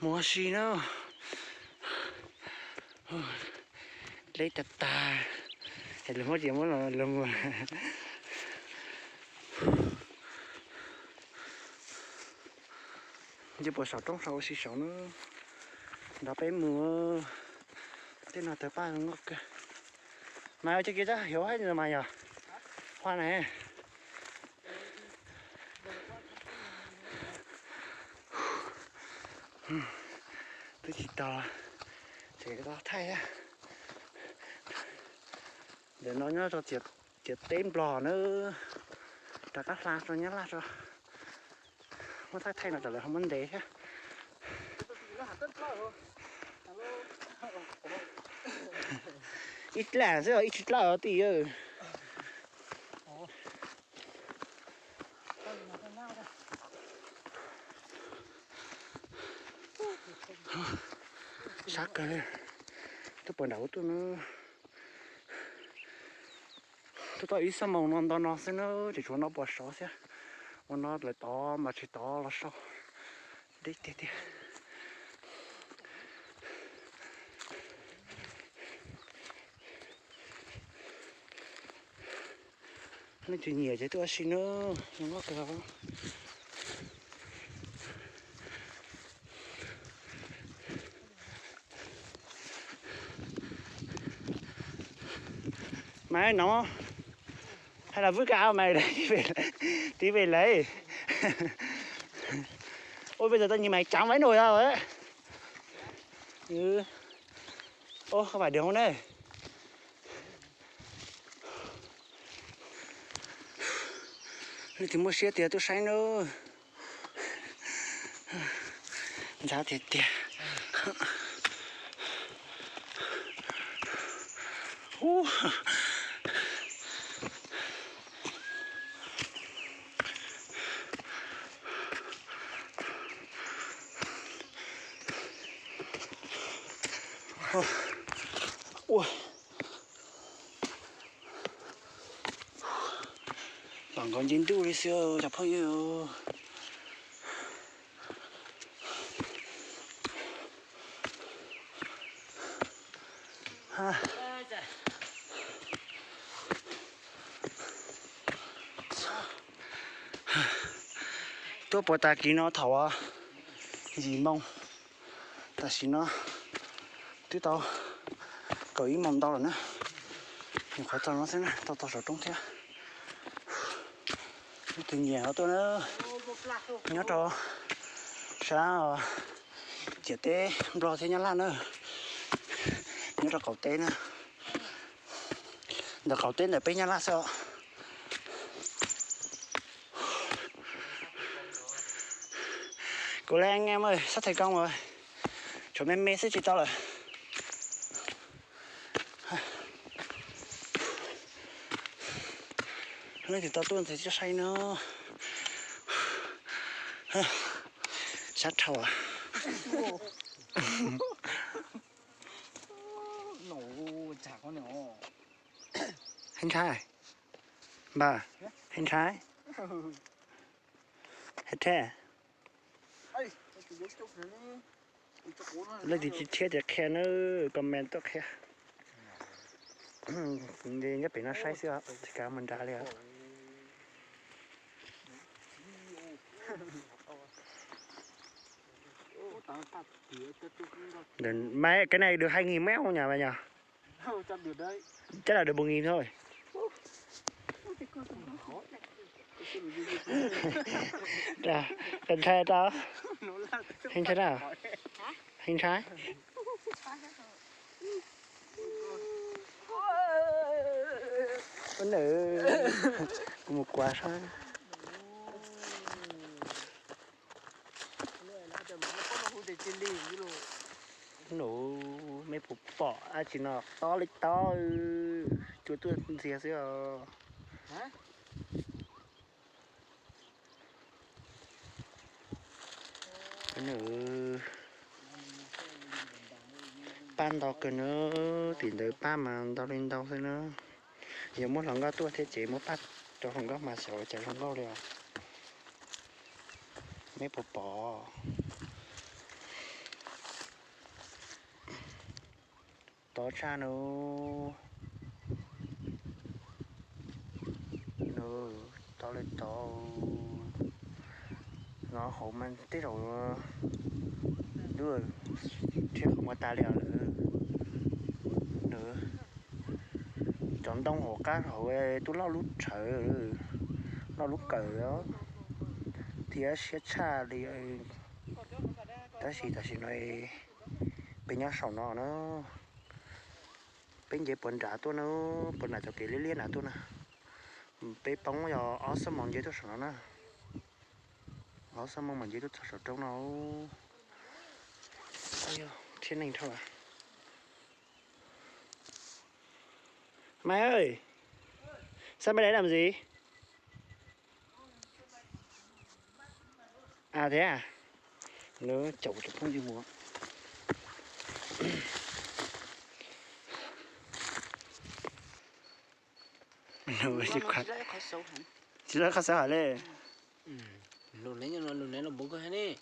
Mus ua si na. Deb tag tag, es lawv muab tias muab los mus. Nce puas saum roob saud ua si saud na, nrog peb mus. Tej no tawg paj zoo nkauj kawg. Mas ua cov kiv tab hiauv haib mas yog Huab na. Twb tsis tau, tseem tau thaij thiab. Ntawm no nyob rau ciam teb Nplog na, rov qab hla rau Nyab Laj tso. Muab thaij thaij no tam lawv ho muab ntev thiab. Ib dlaab xwb ib tsis dlaab os tij. Sab kawg li. Tuaj puas nram ub tuaj na. Tuaj tau ib xuab moos no nto no xwb na, tseem tshuav no puas sov thiab. Ua no lawv tod mas tsis tod los sau. Deb tiag tiag. Leej twg nyiam ces tuaj ua si na, zoo nkauj kawg. Mas no, hay là vứt cái áo mày đấy, tí về, tí về lấy. Ôi bây giờ tao nhìn mày trắng vãi nồi ra rồi đấy. Ôi, không phải đường không đấy. Leej twg muaj siab tiag tuaj saib na. Ntxhab tiag tiag. Ua, pom nkaus nce ntuj li xwb cov phooj ywg. Tuaj puas tag kis no thaum yim moo, tam sim no twb tau kaum ib moos ntau lawm na. Nyuam qhuav txog no xwb na, tau txog saum roob thiab. Leej twg nyiam ho tuaj na, nyob rau sab ciam teb Nplog thiab Nyab Laj na, nyob rau qaum teb na, ntawm qaum teb ntawm peb Nyab Laj xwb os. Kuv le nghe mời sắp thành công rồi. Tshuav me me xwb tsis tau lawm. Leej twg tau tuaj ntxiv coj saib no. Sab dhau. Heev ntshai. Npawg, heev ntshai. Heev thiab. Leej twg tsis thiab ces qhia nawb, comment tuaj qhia. Nyob pem no saib xwb, tsis kav mus nrad li os. Mày, cái này được hai nghìn mét không nhỉ mày nhỉ? Chắc là được một nghìn thôi. Ra, ra, ra. Heev thiab na. Heev thiab. Ua nws, kuv mus kuav saib. Nws, mej puas pom dab tsi no tob li tob, cua tuaj ntxiag xwb os. Nws, paj ntau kawg na, tim ntawd paj mas ntau li ntau xwb na. Yog muab hluas nkauj tuaj thiab ces muab paj rau hluas nkauj mas xyov cas zoo nkauj li os. Neb puas pom? Tov tshaj no. Nws tov li tov. No hauv mas tej zaum lub rhiab qhov muag tag li os lawm. Nws cov ntoo hauv qab hauv twb loj lub tshawv, loj lub kawm thiab siab tshaj li. Tab sis tam sim no peb nyob saum no na. Peb nce puas nram tuaj na, puas nram cov kev liab liab nram tuaj na. Peb poob yog ob xuab moos nce tuaj saum no na. Ob xuab moos mas nce tuaj txog saum roob no. Thiab neeg dhau. Mày ơi, sao mày lại nằm gì? À thế à? Nó chụp chụp không gì mua. Nó chỉ khát, chỉ là khát sao hả lê? Lụm neb, lụm neb los npog koj thiab ne.